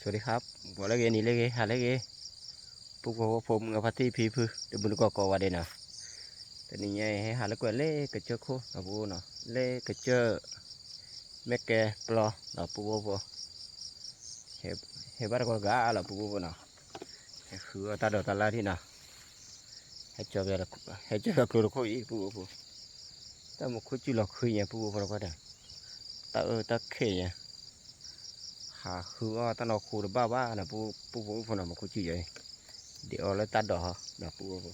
สวัสดีครับ ဂီၤလၢအဂ့ၤ နံၤလၢအဂ့ၤ ဟါလၢအဂ့ၤ ပုၢ်ဖိဝဲၢ်ဖိ မုၢ်ဂၤဖါတံၢ်ဖံဖု တမုၢ်တကိးကိးဂၤဒဲးနီၤ, တနံၤညါအံၤ ဟဲဟးလၢကွဲၤလ့ကစၢၢ်ခိၣ်နီၤ ပူဖိနီၤ လၢကစၢၢ် မဲၢ်ကဲပျီနီၤ ပုၢ်ဖိဖိ ဟဲဘၣ်တကိးဂၤလီၤ ပုၢ်ဖိဖိနီၤ, ဟဲဃုအီၣ်တၢ်ဒိးတၢ်လၣ်ထံၣ်နီၤ, ဟဲကၠီ ဟဲကၠီကျိတခိၣ်အံၤ ပုၢ်ဖိဖိ, တၢ်မူခိၣ်စူၣ်လီၤခုညါ ပုၢ်ဖိဖိတခွါဒီး, တၢ်အၢတၢ်ခဲးညါ ဟးဃုအီၣ်တၢ်နီၢ်ခိတဘၣ်ဘၣ်နီၤ ပုၢ်ဖိဖိနီၤ မူခိၣ်စူၣ်ယဲအံၤ, ဒဲးအီၣ်လၢတၢ်ဒိးဟီနီၤ ပုၢ်ဖိဖိ,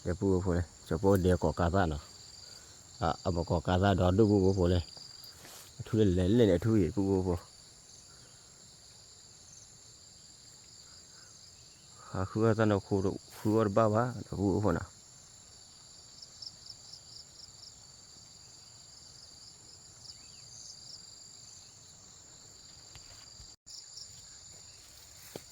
ဒီးပုၢ်ဖိဖိန့ၣ် ကၠီဖိဒဲးကိးကးသၣ်နီၤ, အမကိးကးသၣ်ဒီးဒိၣ် ပုၢ်ဖိဖိလဲၣ်, အထူလဲၣ်လဲၣ်န့ၣ် အထူအံၤ ပုၢ်ဖိဖိ ဟးဃုအီၣ်တၢ်နီၢ်ခိ ဃုအီၣ်တဘၣ်ဘၣ်နီၤ ပုၢ်ဖိဖိနီၤ, ကိးကး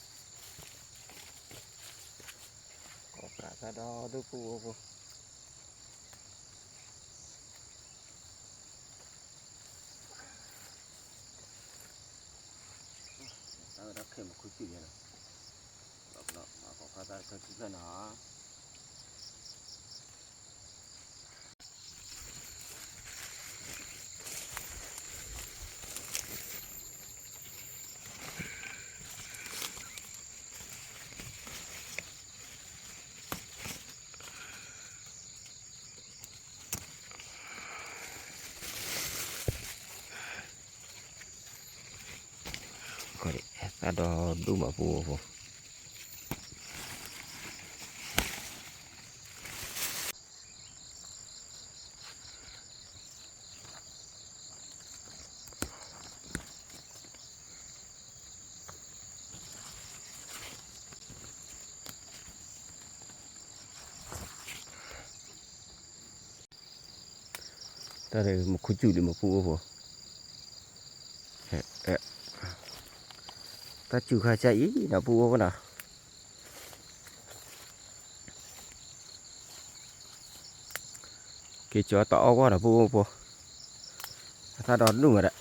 သၣ်ဒီးဒိၣ် ပုၢ်ဖိဖိ, တၢ်အၢတၢ်ခဲး မူခိၣ်စူၣ်ယဲနီၤ, မၤကိးကးသၣ်တဖျၢၣ်ခံဖျၢၣ်နီၤ တၢ်ဒီးဒိၣ်မး ပုၢ်ဖိဖိ, တၢ်မူခိၣ်စူၣ်ဒံးမး ပုၢ်ဖိဖိ, တၢ်စူၢ်ခါဆါအံၤနီၤ ပုၢ်ဖိဖိနီၤ, က့ၤကၠီတအီၣ်ကွၢ်နီၤ ပုၢ်ဖိဖိ, အသၣ်ဒီးဒိၣ်မးဒီး တၢ်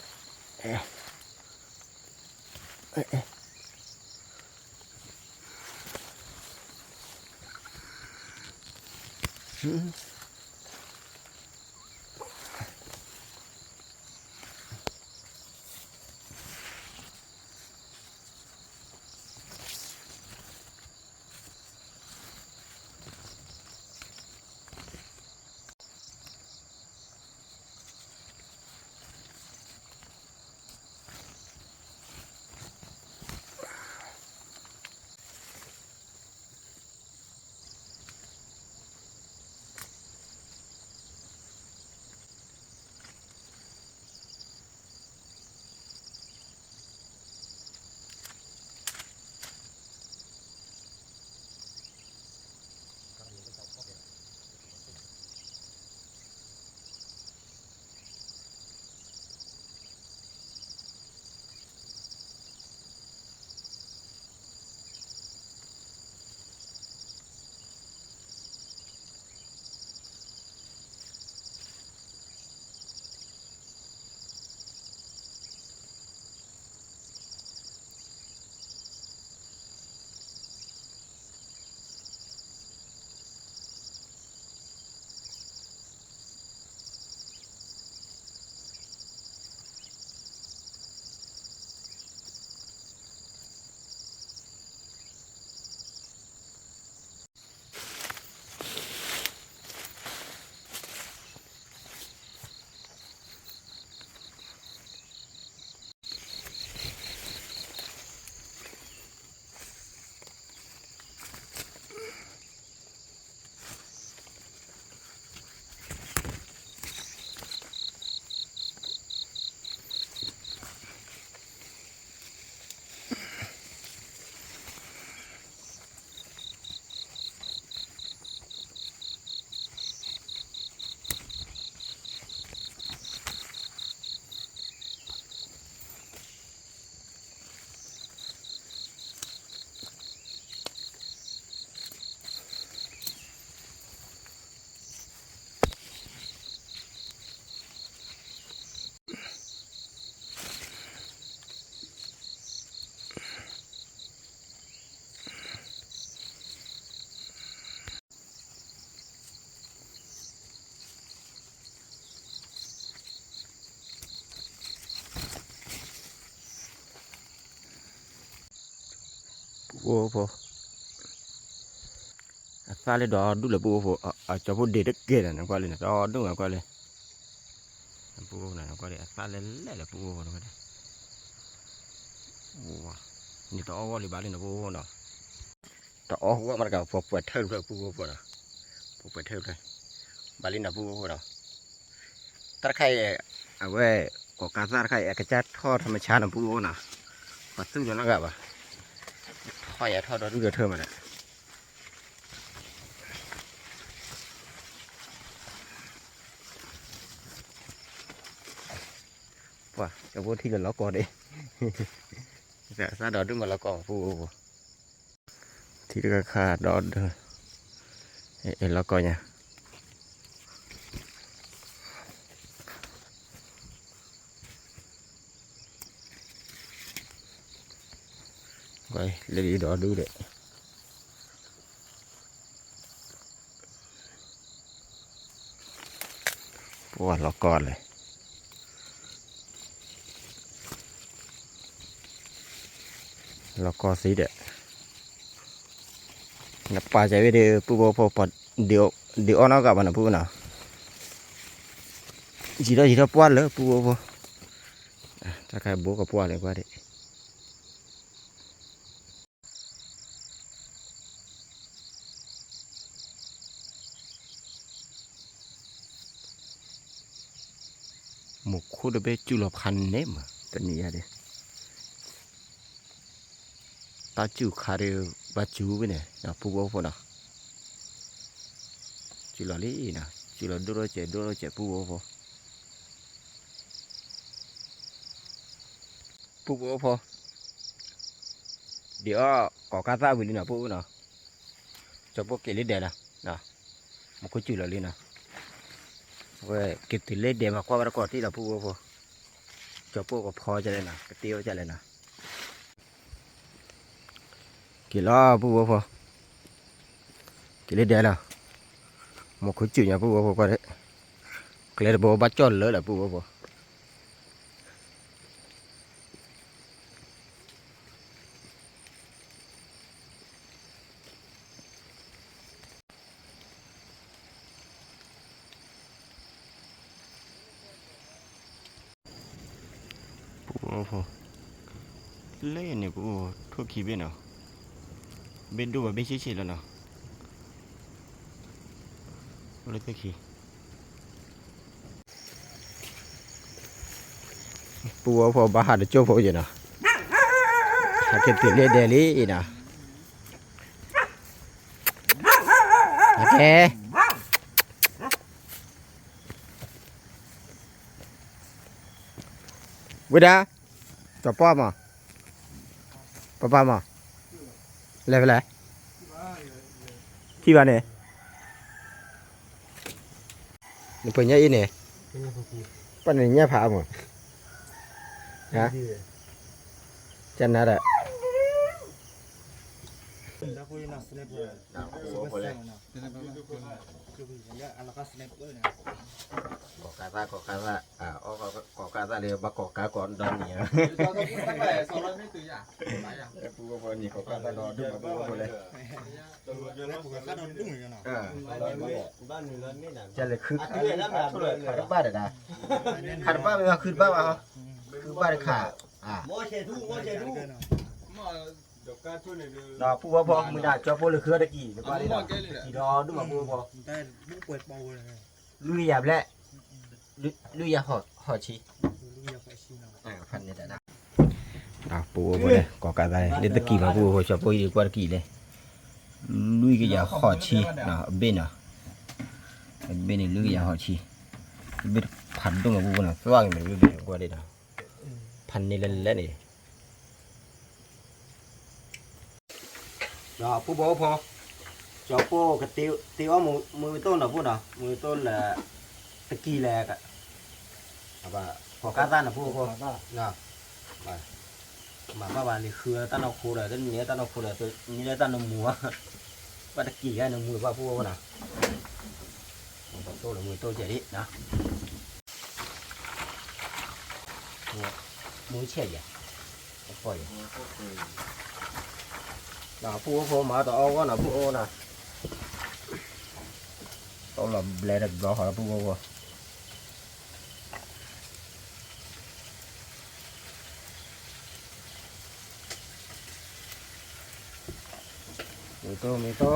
ပူဖိ, အသၣ်လၢဒီဒူၣ်လၢပူဖိ, အကၠီဖိဒ့တကဲဒီး နကွၢ်လံန့ၣ် ဒီဒူၣ်မးကွၢ်လံ, ပူဖိန့ၣ် နကွၢ်လံ အသၣ်လဲၣ်လဲၣ်လၢပူဖိန့ၣ်, နတအီၣ်ဂီၢ်လံဘၣ်လံန့ၣ် ပူဖိနီၤ, တအီၣ်ဂီၢ်မးတကး ပှဲၤထၢၣ်တဖျၢၣ်ပူဖိဖိနီၤ, ပှဲၤထၢၣ်တဖျၢၣ်, ဘၣ်လံန့ၣ်ပူဖိနီၤ တၢ်တခါအံၤ, အဝဲ, ကိးကးသၣ်တခါအံၤ အကစၢ်ထီၣ်ထီမဆါန့ၣ်ပူဖိနီၤ, ပှၤသူၣ်လီၤနီတဂၤဘၣ်, ထီၣ်ယၤထီၣ်ဒီဒူၣ်ဒီထၢမးဒီး, ပှၤကၠီဖိထံလၢလီၤကီဒံး, သၣ်ဒီဒူၣ်မးလီၤကီပူဖိ, ထံတခါခါဒီဒူၣ်, အဲၣ်လီၤကီညါ လၢဒ်ဒီဒူၣ်ဒီး, ပှၤလီၤကီလဲၣ်, လီၤကီသံဒီး, နပာ်စၢၤဝဲဒီး ပူဖိဖိ, ဒုးအီၣ်နီတဂၤဘၣ်န့ၣ်ပူဖိနီၤ, ယံာ်ထီၣ်ယံာ်ထီၣ်ပှၢ်လၢပူဖိဖိ, တၢ်ခါဘိကပှၢ်လၢပှၢ်ဒံး မိၢ်ခိၣ်တဘ့ၣ်စူၢ်လီၤဖးန့ၣ်မး တနံၤညါဒီး, တၢ်စူၢ်ခါဒီး ဘၣ်စူၢ်ဝဲန့ၣ် ပူဖိဖိနီၤ, စူၢ်လီၤလံနီၤ စူၢ်လီၤဒိၣ်ထီၣ်စဲးဒိၣ်ထီၣ်စဲးပူဖိဖိ ပူဖိဖိ, ဒ်အီၣ်ကိးကးသၣ်ဝံၤလံနီၤ ပူဖိနီၤ, ကၠီဖိက့ၤလၢဒဲးလီၤ, မိၢ်ခိၣ်စူၢ်လီၤလံနီၤ, အဝဲက့ၤတုၤလၢဒဲးမး ကွၢ်ဝဲတကိးတံၢ်လီၤ ပူဖိဖိ, ကၠီဖိကဖီဒ်လဲၣ်နီၤ ကတ့အီၣ်ဒ်လဲၣ်နီၤ က့ၤလီၤပူဖိဖိ, က့ၤလၢဒဲးလီၤ, မိၢ်ခိၣ်စူၢ်ညါပူဖိဖိကွၢ်ဒီး, ကျဲတဘိဘၣ်ကၠီၣ်လၢလီၤပူဖိဖိ ပူဖိ, လၢန့ၣ်ပူဖိ ထိၣ်ခံဘ့ၣ်နီၤ, ဘ့ၣ်ဒိၣ်ဘၣ်ဘ့ၣ်ဆ့ဆ့လီၤနီၤ, လၢထိၣ်ခံ ပူဖိဖိဘၣ်ဟးတကၠိၢ်ဖိယဲၢ်နီၤ, ဟးက့ၤတုၤလၢဒဲးလံနီၤ, ကဲ, ဝဲဒၣ်, ကၠီပီၢ်မး, ပပၢ်မး, လဲၤဖဲလဲၣ်, ထံၣ်ဘၣ်န့ၣ် နပှ့ၤညါအံၤန့ၣ်, ပှၤန့ၣ်ညၣ်ဖးအါမး, ကနၤဒီး, ကိးကးသၣ် ကိးကးသၣ်, အီၣ်ကိးကးသၣ်လၢဘၣ်ကိးကးကိးဒီနံၤဧါ, ပူဖိဖိန့ၣ် ကိးကးသၣ်ဒီဒူၣ်မး ပူဖိဖိလဲၣ် ကလဲၤခုခး, ခးတဘၣ်ဒီးဒၣ်, ခးတဘၣ်မ့ၢ်ဘၣ် ခုတဘၣ်ဘၣ်ဟီ, ခုဘၣ်တခါ, ဒီးပူဖိဖိ မုၢ်ဒၣ်ကၠီဖိလၢခုအီၣ်တကံၢ် နကွၢ်လံဒီး တကံၢ်ဒီဒူၣ်မးပူဖိဖိ, လွံၢ်ကယၤဘျဲၣ်, လွံၢ်ကယၤဟီၣ်ဆံ, ဖဲန့ၣ်ဒၣ် ပူဖိဖိန့ၣ် ကိးကးသၣ်လၢတကံၢ်မး ပူဖိဖိ ကၠီဖိအံၤကွၢ်တကံၢ်လဲၣ်, လွံၢ်ကယၤဟီၣ်ဆံ, အဘ့ၣ်နီၤ, အဘ့ၣ်န့ၣ် လွံၢ်ကယၤဟီၣ်ဆံ, ဘ့ၣ်ဖးဒိၣ်မးပူဖိနီၤ သွၣ်က့ၤမ့ၢ်ဘ့ၣ်ကွၢ်ဒၣ်ဒီး, ဖးန့ၣ်လဲၣ်လဲၣ်န့ၣ် ဒီးပူဖိဖိ, ကၠီဖိကတ့အီၣ်မူဝဲတိၢ်နီၤပူနီၤ မူဝဲတိၢ်လၢ တကံၢ်လဲၣ်, ကိးကးသၣ်နီၤပူဖိ, မၤဘၣ်ဘၣ်လံ ဃုတၢ်နီၢ်ခိဒီး တန့ၢ်တၢ်နီၢ်ခိဒီး န့ၢ်လၢတၢ်နမူ, ဘၣ်တကံၢ်ယါနမူဘၣ်ပူဖိနီၤ, တိၢ်လၢမူတိၢ်ကဲဒံးနီၤ မူဆဲးယဲၢ်, အဖီယဲၢ်, ပူၣ်အိၣ်ဖိမၤတအီၣ်ဂီၢ်နီၤ ပူၣ်အိၣ်နီၤ, တလီၤဘျဲတဘျီဃီလီၤ ပူၣ်အိၣ်ဖိ မ့ၢ်တိၢ်မ့ၢ်တိၢ် ယဃုအီ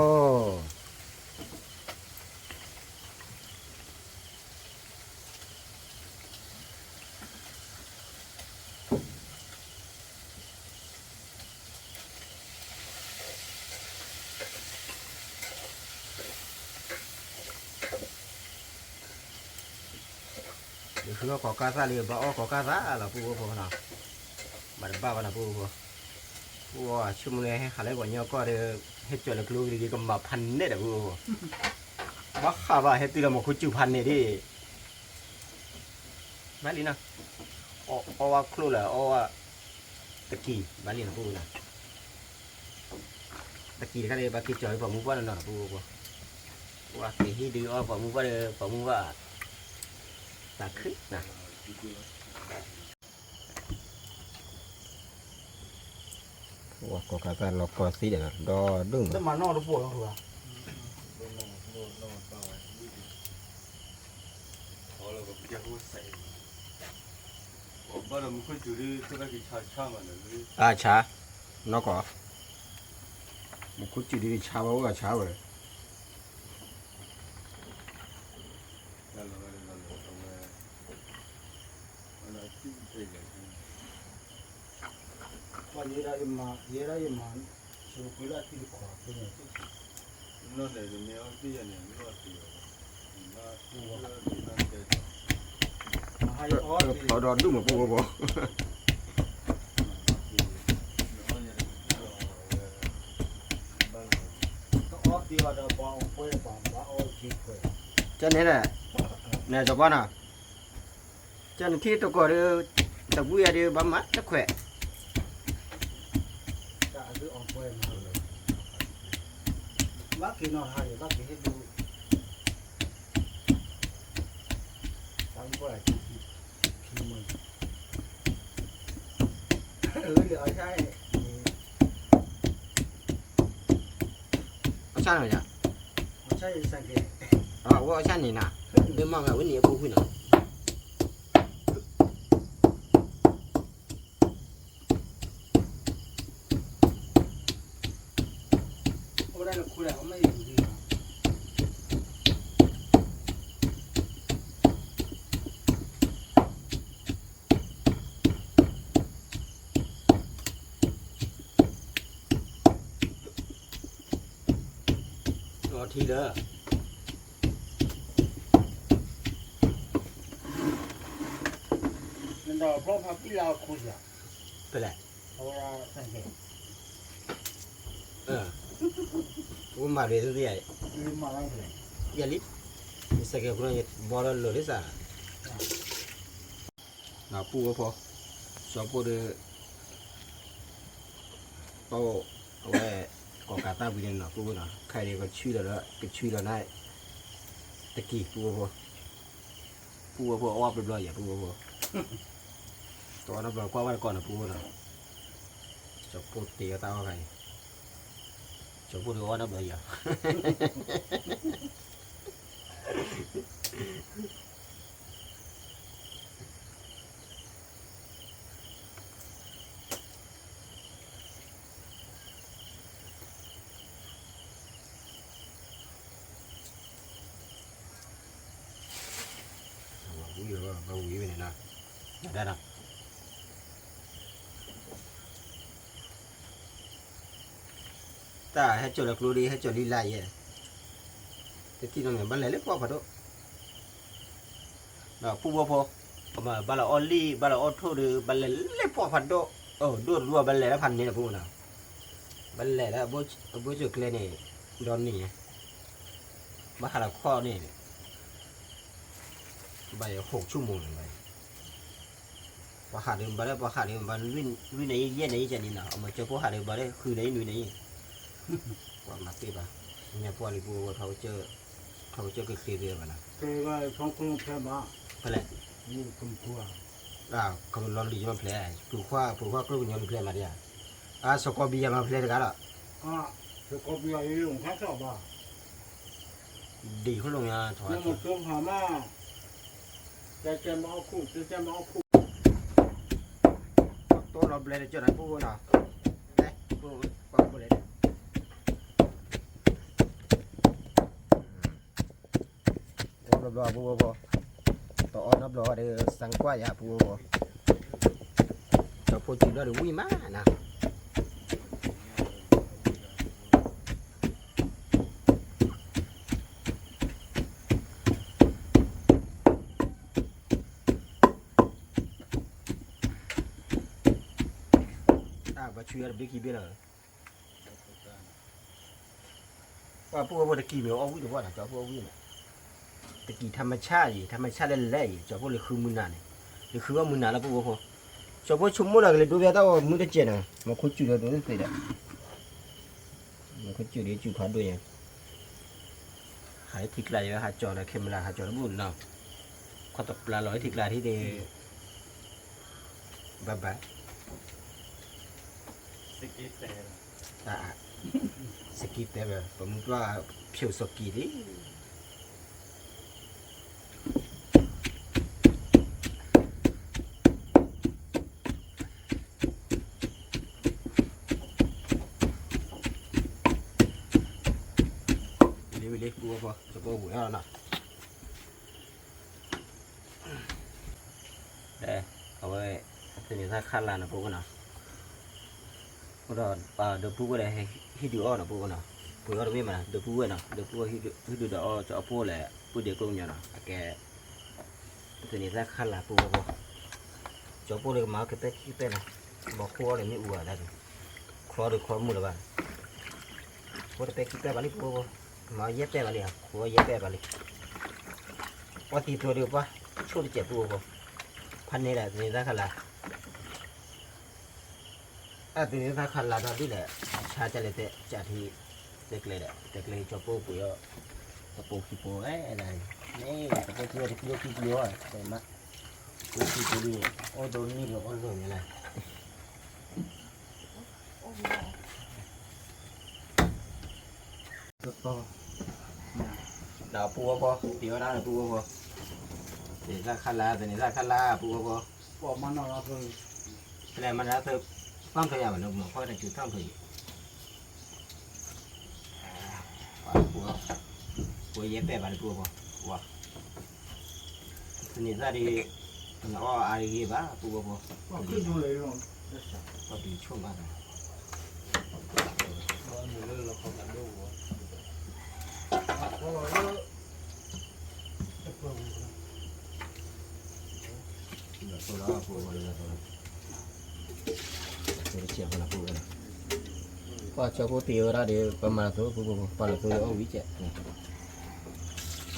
ၣ်ကီးကၢ်သၣ်လံ ဘၣ်အီၣ်ကီးကၢ်သၣ်လံ ပူၣ်အိၣ်ဖိနီၤ, မၤတဘၣ်ဘၣ်နီၤ ပူၣ်အိၣ်ဖိ, ပူၣ်အိၣ်ဆိကမိၣ်လၢဟဲဟးလၢပှၤကညီကီၢ်ဒီး ဟဲကၠီၤလၢကျိကလံၤကမၤဖးနဲၣ်ဒီး ပူၣ်အိၣ်ဖိ, ဘၣ်ဃးဘၣ်ဟဲတုၤလၢမူခိၣ်စူၤဖးနဲၣ်ဒၣ် ဘၣ်လံနီၤ, အီၣ်ဝဲချိၣ်လၢအီၣ်ဝဲ တကံၢ် ဘၣ်လံနီၤ ပူၣ်အိၣ်နီၤ, တကံၢ်တခါန့ၣ် ဘၣ်က့ၤကၠီၤလၢပှၤမူဘၣ်နီၤနီၤ ပူၣ်အိၣ်ဖိ, ပှၤက့ၤဟံၣ်ဒုးအီၣ်ပှၤမူဘၣ်ဒီး ပှၤမူဘၣ် တၢ်ခုၣ်နီၤ ပူၣ်အိၣ်ကီးကၢ်သၣ်လီၤကီၢ်သံဒီး ဒီဒူၣ်မး အဆါ, နီၢ်ကီၢ်, မူခိၣ်စူၤဒ်ဆါဝဲအိၣ်အဆါဝဲ, ပှၤယဲဒၣ်ယမၤ, ယဲဒၣ်ယမၤ, ဆိကွံာ်လၢအတံၤတခီ, ဖျိးဒီဒူၣ်မးပူၣ်ဝဲဘီ, ကန့ၣ်, နဲၣ်စီၤပီနၤ, ကနထံၣ်တကိးဒီး, တဝံၣ်အဒုးဘၣ်မၤတခွဲး, ဘၣ်က့ၤနီၢ်ဟါဒီး ဘၣ်က့ၤဟ့ၣ်ဒိၣ် တၢ်အိၣ်ဖှိၣ်ခံမုၢ်, အဝဲလၢအီၣ်ဆၣ်, အီၣ်ဆၣ်န့ၣ်, အီၣ်ဆၣ်န့ၣ်နၤ, ဒ်မ့ၢ်ဝဲန့ၣ်အပူၤကွံာ်နီၤ အိၣ်ဒၣ်လၢခိဒၣ်အမ့ၢ်ယၤ, အီထံလၢ နဒီးဘျီဖးပံလၢအခိၣ်ယၤ, ဖဲလဲၣ်, အဝဲဒၣ်, ဝဲမၤရ့ၣ်သ့ၣ်ယၤ, ယၤလံ, ယစဲးကဲးခိၣ်န့ၣ် ယဘီလၢလၢာ်လံစး ပူၣ်ဝဲဖိ, စီၤပိၢ်ဒီး, အဝဲ, ကီးကးသၣ်ဝံၤန့ၣ်နီၤ ပူၣ်ဝဲနီၤ ခဲအံၤကဆူလီၤလၢ ကဆူလီၤန့ၣ်, တကံၢ်ပူၣ်ဝဲဖိ, ပူၣ်ဝဲဖိအီၣ်ဘျီဘျီယၤပူၣ်ဝဲဖိ, တအီၣ်နီတဘျီကွၢ်ဝဲတကီၢ်န့ၣ်ပူၣ်ဝဲနီၤ, စီၤပိၢ်တ့အီၣ်တၢ်အီၣ်ခါအံၤ, စီၤပိၢ်ဒီးအီၣ်နီတဘျီယၤ ဝံၤဝဲန့ၣ်, တၢ်ဟဲကၠီၤလၢကျိဒ် ဟဲကၠီၤလံလါယဲ, တထံၣ်နီတမံၤ ဘၣ်လဲၤလၢပှၢ်ဖးဒိၣ်, ဒီးပူၣ်ဝဲဖိ, ဘၣ်လီၤအီၣ်လံၣ် ဘၣ်လီၤအီၣ်ထိၣ်ဒီး ဘၣ်လဲၤလၢပှၢ်ဖးဒိၣ်, ဒိၣ်တဒူၣ်ဘၣ်လဲၤလၢဖးန့ၣ်လီၤပူၣ်ဝဲနီၤ, ဘၣ်လဲၤလၢအဘိၣ်စၢၤကျဲန့ၣ်, ဒီနံၤ, ဘၣ်ဟးလီၤခီၣ်န့ၣ်, ဘၣ်ယဲၢ်ဟိးဆူၣ်မူၤန့ၣ်ဘၣ် ပှၤဟးဒံးဘၣ်ဒီး ပှၤဟးဒံးဘၣ် လွံၢ်နံၣ်ယဲၢ်နံၣ်ယဲၢ်နံၣ်နီၤ အမၤစၢၤဖိဟးဒံးဘၣ်ဒီး ဃုနံၣ်နွံနံၣ်, ပှၤမၤသ့ဘၣ်, ညါပှၢ်လံပူၣ်ဝဲ ထီၣ်ကစၢၢ်ကဃ့သ့ဘၣ်နီၤ, ဖဲလဲၣ်, ခမလီၤလံယမၤဖျဲး, ပူၤခွါ ပူၤခွါကျိကညီမၤဖျဲးမးဒ်ဧါ, အါ စီၤကီဘံယၤမၤဖျဲးတဂၤလီၤ, ဒံၣ်ခိၣ်လိာ်ညါထီၣ်, တိၢ်လီၤဘျဲၣ်တကၠီၣ်နၤပူဖိနီၤ, ပူဖိလဲၣ်, တိၢ်လီၤဘျီပူဖိ, တအီနီတဘျီဒီး စၢ်ကွၢ်ယၤပူဖိ, ကၠီဖိစူၤဒီးဝံၣ်မးနၤ တၢ်ဘၣ်ဆူၣ်ယၤတဘ့ၣ်ခံဘ့ၣ်လီၤ, ပှၤပူဖိတကံၢ်မ့ၢ်အီၣ်ဝံၣ်တဝီနီၤ, ကၠီဖိအီၣ်ဝံၣ်န့ၣ်, တကံၢ်ထးမဆၣ်အံၤ ထးမဆၣ်လၢလဲၣ်အံၤ ကၠီဖိလၢဃုမုၢ်နၤန့ၣ်, လၢဃုအီၣ်မုၢ်နၤလၢပူဖိ, ကၠီဖိဆိကမိၣ်လၢကလဲၤဒိးဝဲတၢ်အီၣ်မုၢ်တကဲးနီၤ မ့ၢ်ခိၣ်စူၤဒီးဒိးသ့ဒီး မ့ၢ်ခိၣ်စူၤဒ်စူၤဖးဒိၣ်ညါ, ဟးထံကျါယဟးကၠီၤဒီး camera ဟးကၠီၤတဘူၣ်နီၤ, ခီတပျၢ်လီၤထံကျါထံၣ်ဒီး, ဘၣ်ဘၣ်, စကံတဲဝဲ ပမုၢ်ပှၢ်ဖျိးစီၤကံၤလံ ဝံၤလံ ဝံၤလံ ပူဖိ ကၠီဖိဝံၤအီၤနီၤ, အဝဲ သန့ၤသၣ်ခါလၤနီၤ ပူဖိနီၤ, အိၣ်ဒီး ဒိးပူဝဲဒီး ဟံၣ်ဒုးအီၣ်နီၤ ပူဖိနီၤ, ပှ့ၤအီၣ်တမ့ၢ်မးနီၤ ဒိးပူဝဲနီၤ ဒိးပူဝဲ ဟံၣ်ဒုးဒီးအီၣ် ကၠီဖိလဲၣ် ပုၢ်ဒ့ကိးညီနီၤ အကဲ သန့ၤသၣ်ခါလၤ ပူဖိဖိ, ကၠီဖိဒီးကမၤအီၣ်ကပဲခံကပဲနီၤ, ဘီခိၣ်အီၣ်ဒီးမ့ၣ်အူဘၣ်ဒၣ်ဒီး, ချီဒီးချီမုၢ်လၢၤဘၣ်, ဖိတပဲခံပဲဘၣ်လံ ပူဖိဖိ, မၤအီၣ်ယဲၢ်ပဲဘၣ်လံ ခိၣ်အီၣ်ယဲၢ်ပဲဘၣ်လံ, ပှၤသံသိဒီးပှၤ ဆိၣ်တစဲး ပူဖိဖိ, ဖးန့ၢ်ဒၣ်သန့ၤသၣ်ခါလၤ အသန့ၤသၣ်ခါလၤဒီးဒ်လဲၣ်, ဆါကလဲၤတဲကထံ, တဲကျဲဒီး တဲကျဲကၠီဖိပှ့ၤအီၣ်, တပိာ်ခံပိာ်ဝဲဒၣ်, မ့ၢ်တပိာ်ခံဝဲတကျိခံကျိအီၣ် တဲမး, ကျိခံကျိဒ်, အိၣ်ဒိးနံၣ်ဒီးအီၣ်လိာ်ညါလဲၣ် ဒီးပူဖိဖိ တ့ဝဲဒၣ်ဒီးပူဖိဖိ, သန့ၤသၣ်ခါလၤ သန့ၤသၣ်ခါလၤ ပူဖိဖိ, ပှၤမၤနီၣ်လီၤ, သလဲၤမၤနီၣ်လီၤ, သၣ်ဖျၢၣ်ယၤဘၣ်လၢမုၢ်ခီတကၠူၣ်သၣ်ဖျၢၣ်ယံၤ, ပှၤပူဖိ, ပှ့ၤယဲၢ်ပဲဘၣ်လံပူဖိဖိ, ပှၤ သန့ၤသၣ်ဒ်, နအီၣ်အါတဂ့ၤဘၣ် ပူဖိဖိ, ပှၤဒုးဆိၣ်မးသး, ပှၤကၠီဖိတ့ဝဲဒၣ်ဒီး ပမၤလီၤသိ ပှၤလီၤသိအီၣ်ဝံၤကဲး,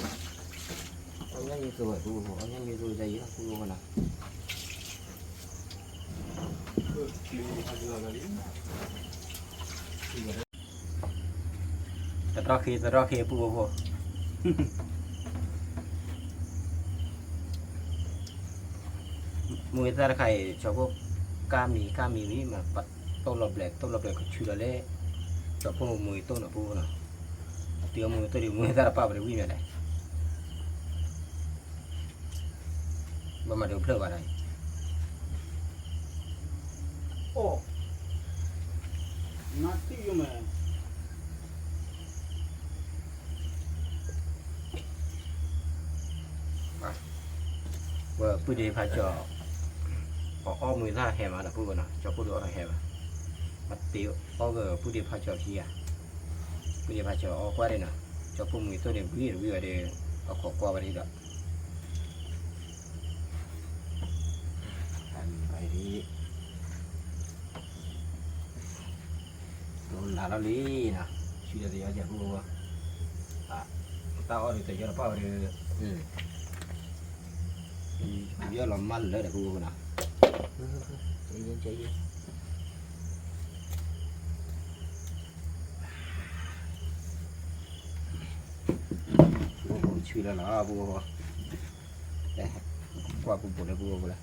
အီၣ်ညါယသိဝဲ ပူဖိဖိ အီၣ်ညါယသိတၢ်ယံၤ ပူဖိဖိနီၤ တရီၣ်ဃ့ တရီၣ်ဃ့ ပူဖိဖိ, မူဝဲသၣ်တခါအံၤ ကၠီဖိ ကါမံၤ ကါမံၤဝံၤမး ပတိၢ်လီၤဘျဲး တိၢ်လီၤဘျဲးကဆူလီၤလၢ ကၠီဖိမူဝဲတိၢ်နီၤ ပူဖိနီၤ, တုၤမူဝဲတိၢ်ဒီး မူဝဲသၣ်တပာ်ပှၤတဝံၣ်မးလဲၣ် ဘၣ်မၤဒိးဖျၢၣ်ဘၣ်ဒီး, အိၣ်, နထံၣ်ယိၣ်မဲာ်, ဝဲပုၢ်ဒ့ဖးကၠီၤ, အီၣ်မူသၣ်ဟဲမးနီၤ ပူဖိနီၤ ကၠီဖိဒုးအီၣ်ထီၣ်ဟဲမး, မၤတ့အီၣ်ဂၢၢ်ပုၢ်ဒ့ဖးကၠီၤခံဂၤ, ပုၢ်ဒ့ဖးကၠီၤအီၣ်ကွၢ်ဒ့နီၤ, ကၠီဖိမူတိၢ်န့ၣ် ဝံၤဝံၤဝဲဒီး အခိးကွၢ်ဝဲဒၣ်ဒီး ဒိးနၤလီၤလံနီၤ, ဆူဒီးတယီၤကဲး ပူဖိဖိ, တၢ်အီၣ်ဒီးတယီၤတပာ်ဝဲဒီး, ယီၢ်လီၤမၢ်လၢဒီး ပူဖိဖိနီၤ, ဆူလီၤနီၤ ပူဖိဖိ, ကွၢ်ပူဖိလၢ ပူဖိဖိလၢ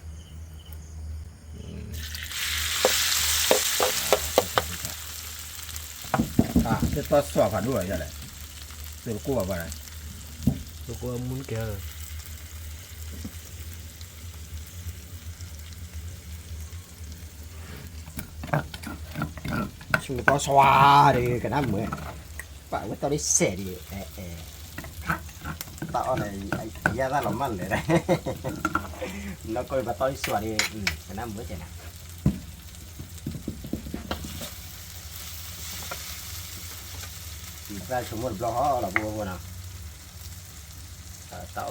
အ သ့ၣ်တီၢ်စွးဖးဒိၣ်ဘၣ်ယၤလဲၣ်, သိတကိၢ်ဘၣ်ဘၣ်, သိကိၢ်မူနကဲလီၤ, ဆူတီၢ်စွးဒ်ကနၣ်မုာ်, ပာ်ဝဲတီၢ်လံစဲးဒ်, တၢ်အီၣ်န့ၣ်, ယါသၣ်လီၤမၢ်လၢာ်, နီၢ်ကီၢ်ပာ်တီၢ်လံစွးဒ်, ကနၣ်မုာ်ကဲနၤ တံၤသၣ်ဆိကမိၣ်တဘျီဃီလီၤ ပုၢ်ဖိဖိနီၤ, တၢ်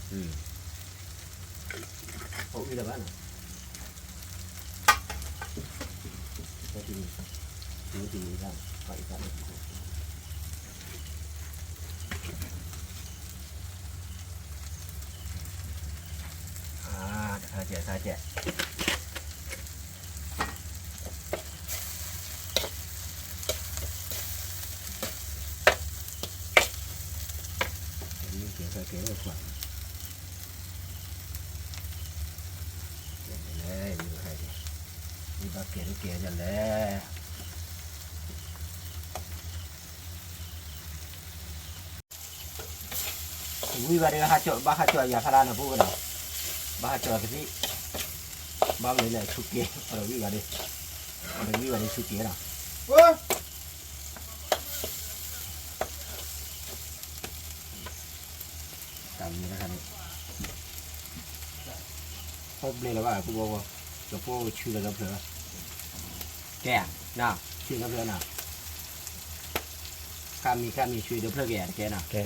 အီၣ်ဒီးတံၤသၣ်ဆိကမိၣ်တပၣ်ဘၣ်ဒီး, အိၣ်အံၤလၢၤဘၣ်နီၤ, တံၤသၣ်, တံၤသၣ်, တခါကဲး တခါကဲး ကဲး ကဲး ကဲး ကဲးလဲၣ်, ယဘၣ်ကဲးဒ်ကဲးဒ်လဲၣ်. ဝံၤဘၣ်ဒီး ဘၣ်ဟးကၠီယၤဖးဒၣ်နီၤ ပုၢ်ဖိနီၤ, ဘၣ်ဟးကၠီတသ့, ဘၣ်မနုၤလဲၣ် ဆူက့ၤ, အီၣ်ဒီးဝံၤဘၣ်ဒီး, အီၣ်ဒီးဝံၤဘၣ်ဒီးဆူက့ၤနီၤ. တၢ်မံၤတခါန့ၣ်, အိၣ်ဘျဲလၢၤဘၣ် ပုၢ်ဖိဖိ, ကဖိဆူလၢၤဒီဖျၢၣ်, ကဲ, ဆူလၢၤဒီဖျၢၣ်နီၤ, ခါမံၤ ခါမံၤဆူဒီဖျၢၣ်ကဲတကဲနီၤ, ကဲ.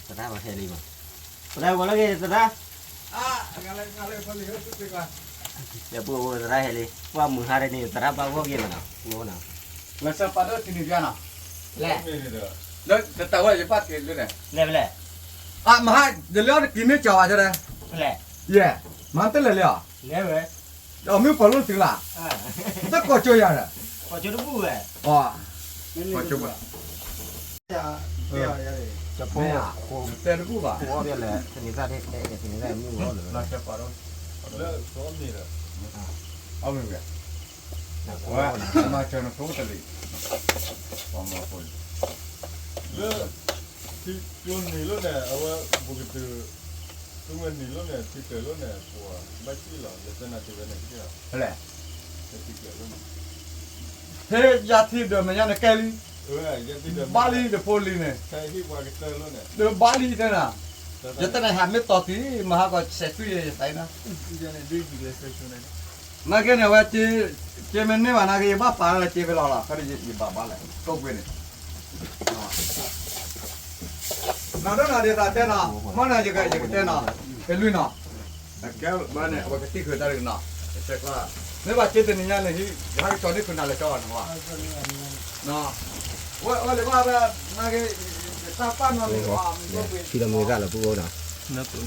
သရၣ်ဝဲဟဲလံမး, သရၣ်ဝဲလၢဂ့ၤသရၣ်, ဒီပုၢ်ဝဲၢ်သရၣ်ဟဲလံ, ပှၢ်မုၢ်ဟါတနံၤသရၣ်ဘၣ်ဂီၢ်ဂ့ၤမးနီၤ, ပှၢ်နီၤ, လၢစပာ်ဒိၣ်ထံနံၤပျါနီၤ, လဲၣ်, လၢတတၢ်ဝဲယပၣ်က့ၤလၢန့ၣ်, လဲၣ်ဖဲလဲၣ်, အမဟါ, ယလၢအီၤတကံၤမ့ၢ်ကၠီၤဘၣ်တဲ, ဖဲလဲၣ်, ယဲ, မဟါတလဲၤလံအီၤ, လဲၤဝဲ အမ့ၢ်ပှၤလိၣ်တုၤလၢ်, တကိးကၠိယၤဒီး, ကိးကၠိတဘူၣ်ဝဲ, ကိးကၠိဘၣ်, ကၠိဖိ, တဲတဘူၣ်ဘၣ်, လဲၤ, သန့ၤသၣ်, သန့ၤသၣ်မုၢ်ဂီၤလၢ, အီၣ်မ့ၢ်ဝဲ, ဝဲ, မၤစၢၤနဖိတလံၤ, ပှၤမၤဖိလံၤ, လၢ, ထံကျိနံၤလိၣ်န့ၣ် အဝဲ, ပကတုၤ, သူမ့ၢ်နံၤလိၣ်န့ၣ် ထံကျိလိၣ်န့ၣ် ပှၤဘၣ်စံၣ်လီၤ ယတဲနၤတဝဲန့ၣ်ကသ့ၣ်လီၤ, ဖဲလဲၣ်, ထံကျိလိၣ်န့ၣ်, ဖဲယၤထံဒၢးမဲာ်ညါန့ၣ်ကဲလံ, ဘၣ်လံတဖိလံၤန့ၣ်, ဒီးဘၣ်လံတဲနၤ, ယတဲနၤဟးမ့ၢ်တီၤတံၢ် မဟါကီးစဲးသွံၣ်ယဲယသးအံၤနီၤ, နာ်က့န့ၣ် အဝဲ, က့မ့ၢ်န့ၢ်ဘၣ်နာ်က့ ယဘၣ်ပာ်လၢက့ဖဲလီၤလီၤ ခီဒီးယဘၣ်ဘၣ်လဲၣ် ကိးကွံာ်န့ၣ်, နီၢ်ဒိၣ်နီၢ်ဒ်သးတဲနီၤ, မ့ၢ်န့ၣ်ယကတဲနီၤ, ဖဲလွံၢ်နီၤ, ကဲဘၣ်န့ၣ် အဝဲကသံၣ်ဃုာ်တၢ်တကနီၤ, မ့ၢ်ဘၣ်က့တနံၤညါန့ၣ် ယဟဲကကၠီၤန့ၢ်ဃုာ်နၤလၢကၠီၤဘၣ်န့ၣ်, ဝဲအီၤလၢဘၣ်ဝဲ, နာ်က့, တၢ်ပာ်နီၤန့ၣ်, ထံလီၤမုၢ်ဂၤလီၤပုၢ်အိၣ်နီ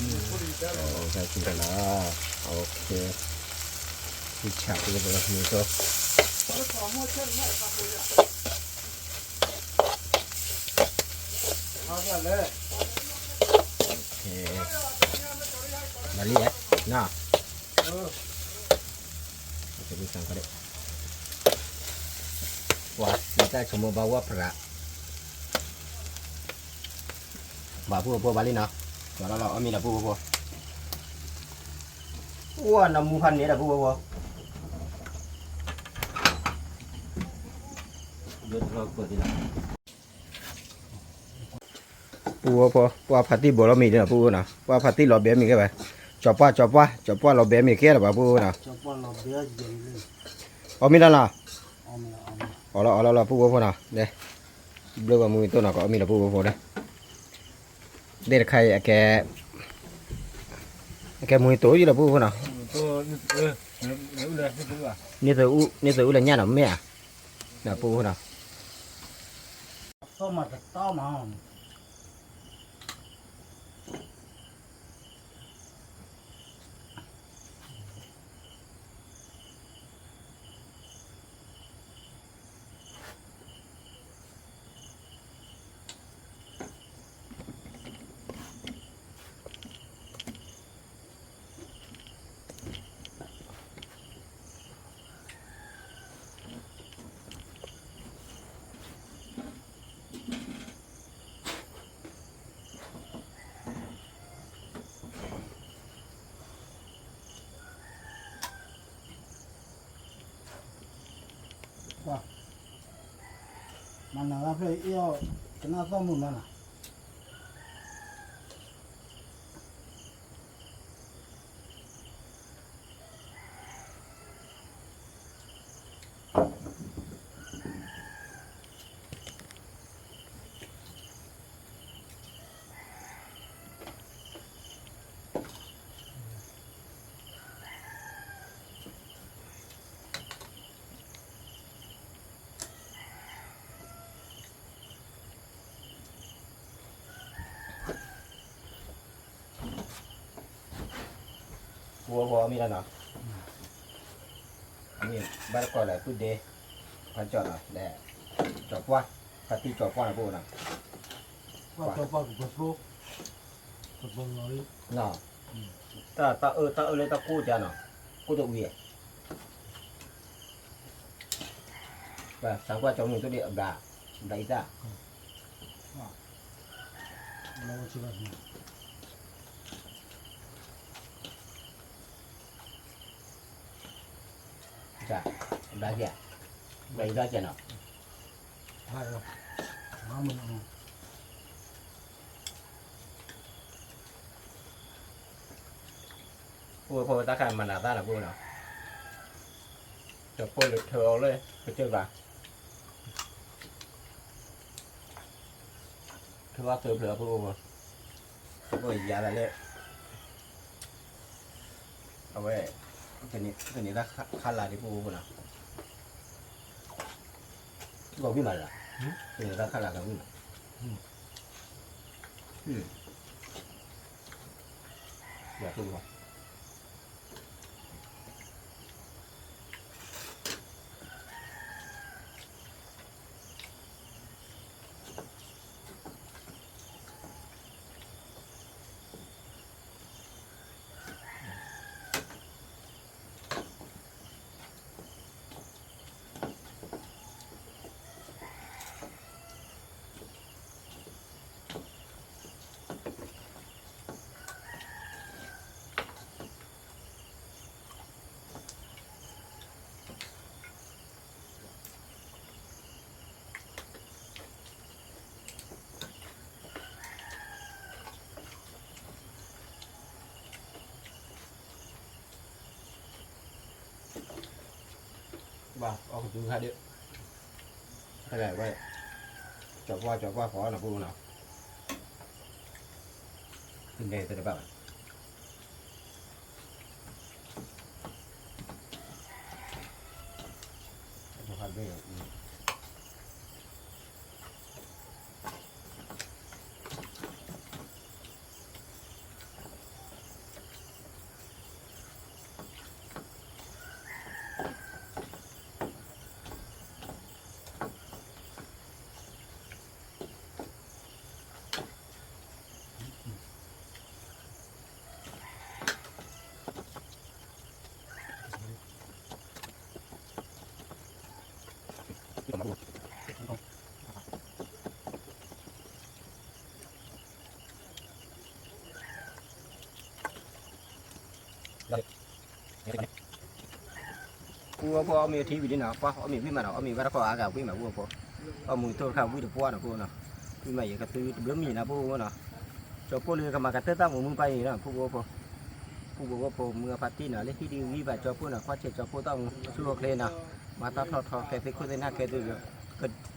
ၤ, ထံလီၤ, ထံဆးပုၢ်မုၢ်သိ, မၤလံဧါ, နီၤ, ပှၤသံတၢ်ဆိကမိၣ်ဘၣ်ဝဲဖရၣ်, ဘၣ်ပုၢ်ဖိဘၣ်လံနီၤ, လီၤလီၤအီၣ်မ့ၤဒီးပုၢ်ဖိဖိ, အိၣ်နီၢ်မူဖးန့ၣ်ဒီးပုၢ်ဖိဖိ ပုၢ်ဖိ, ပှၤဖးတံၢ်ဘီလီၤမ့ၤန့ၣ် ပုၢ်ဖိနီၤ, ပှၤဖးတံၢ်လီၤဘဲမ့ၤကဲဘၣ်, ကၠီၤပှၢ် ကၠီၤပှၢ် ကၠီၤပှၢ်လီၤဘဲမ့ၤကဲလီၤဘၣ် ပုၢ်ဖိနီၤ, အီၣ်မ့ၤလီၤနီၤ, အီၣ်လီၤအီလီၤလီၤ ပုၢ်ဖိဖိနီၤ, ဘျၢဘၣ်မူမ့ၤတိၢ်နီၤ ကအီၣ်မ့ၤလီၤပုၢ်ဖိဖိန့ၣ်, ဒ်တခါအံၤ အကဲမူမ့ၤတိၢ်ယံလီၤပုၢ်ဖိနီၤ, န့ၢ်သုးအူလၢညၣ်နီၤ မ့ၢ်ဧါ, ပုၢ်ဖိနီၤ. ပှၤ မၤနၤလၢဖျၢၣ်အံၤအီၣ် ကနၣ်သီၣ်မုာ်မးနၤ ပူဖိမ့ၢ်လီၤနီၤ, မ့ၢ်ဘၣ်တကိးလၢပုၢ်ဒ့, ဖါကၠီနီၤ, ဒီး ကၠီပှၢ်, ဖါတံၢ်ကၠီပှၢ်နီၤ ပူနီၤ, ပှၢ်ကၠီပှၢ်ကပၢၤဖိ, ကပၢၤလီၤလံ, တၢ်အၢတၢ်အၢလၢတၢ်ကိၢ်ကါနီၤ, ကိၢ်တဝံၤ, ပှၤသံကွၢ်ကၠီမုၢ်သိၣ်ဒံးအဘျး, အဘျးအံသၣ် ဘျါကဲ, ဘျါအံသၣ်ကဲနီၤ, ပူဖိတၢ်ခါမၤနၤသၣ်နီၤ ပူနီၤ, တပိၢ်လၢထၢအီၤလၢကစၢၢ်ဘၣ် ထုးဘၣ်သၢဖျၢၣ်အဖိအိၣ်ဖိ, ပယၤသးလၢ အဝဲ တန့ၢ်တၢ်ခးလၢ်ဒ်ပအိၣ်ဖိနီၤ, ဂီၤဝံၣ်မးလၢ်, တန့ၢ်တၢ်ခးလၢ်ဂီၤဝံၣ်မး, ယၤဖိ ဘၣ်အီၣ်ကသူခါဒံး, တဂၤဝဲ, ကၠီပှၢ်ကၠီပှၢ်ဖီနီၤဖိနီၤ, နဲတဘၣ်ဘၣ် ပူဖိအီၣ်မ့ၤထံဝံၤဒ်နီၤ, ပှၤအီၣ်မ့ၤဝံၣ်မးနီၤ, အီၣ်မ့ၤဘၣ်တခီအါဂၤဝံၣ်မးပူဖိ, အီၣ်မူၤတိၢ်တခါဝံၣ်တပှၢ်နီၤဖိနီၤ, ဝံၣ်မးယကသုတဘျုးမံၤနီၤဖိနီၤ, ကၠီဖိလၢကမၤကတၢၢ်တၢ်မူမုၢ်ပှၢ်အံၤနီၤ ဖိဖိဖိ, ဖိဖိဖိမုၢ်အဖါတံၢ်နီၤ လၢဟံၣ်ဒံးဝံၣ်ဘၣ်ကၠီဖိနီၤ ကွၢ်ဆဲးကၠီဖိတၢ်မူဆူၣ်အိၣ်ချ့နီၤ, မၤတၢ်ထီၣ်ထီကဲသ့ခိၣ်သ့ၣ်နၢ်ကဲသ့,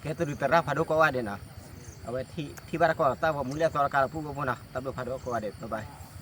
ကဲသရူးသရၣ်ဖးဒိၣ်ကိးဂၤဒဲးနီၤ, အဝဲထံၣ်ဘၣ်တၢ်ကီတၢ်ဝီမူလၢအသီတကါဒီးဖိဖိဖိနီၤ, တၢ်ဘျုးဖးဒိၣ်ကိးဂၤဒဲး bye bye.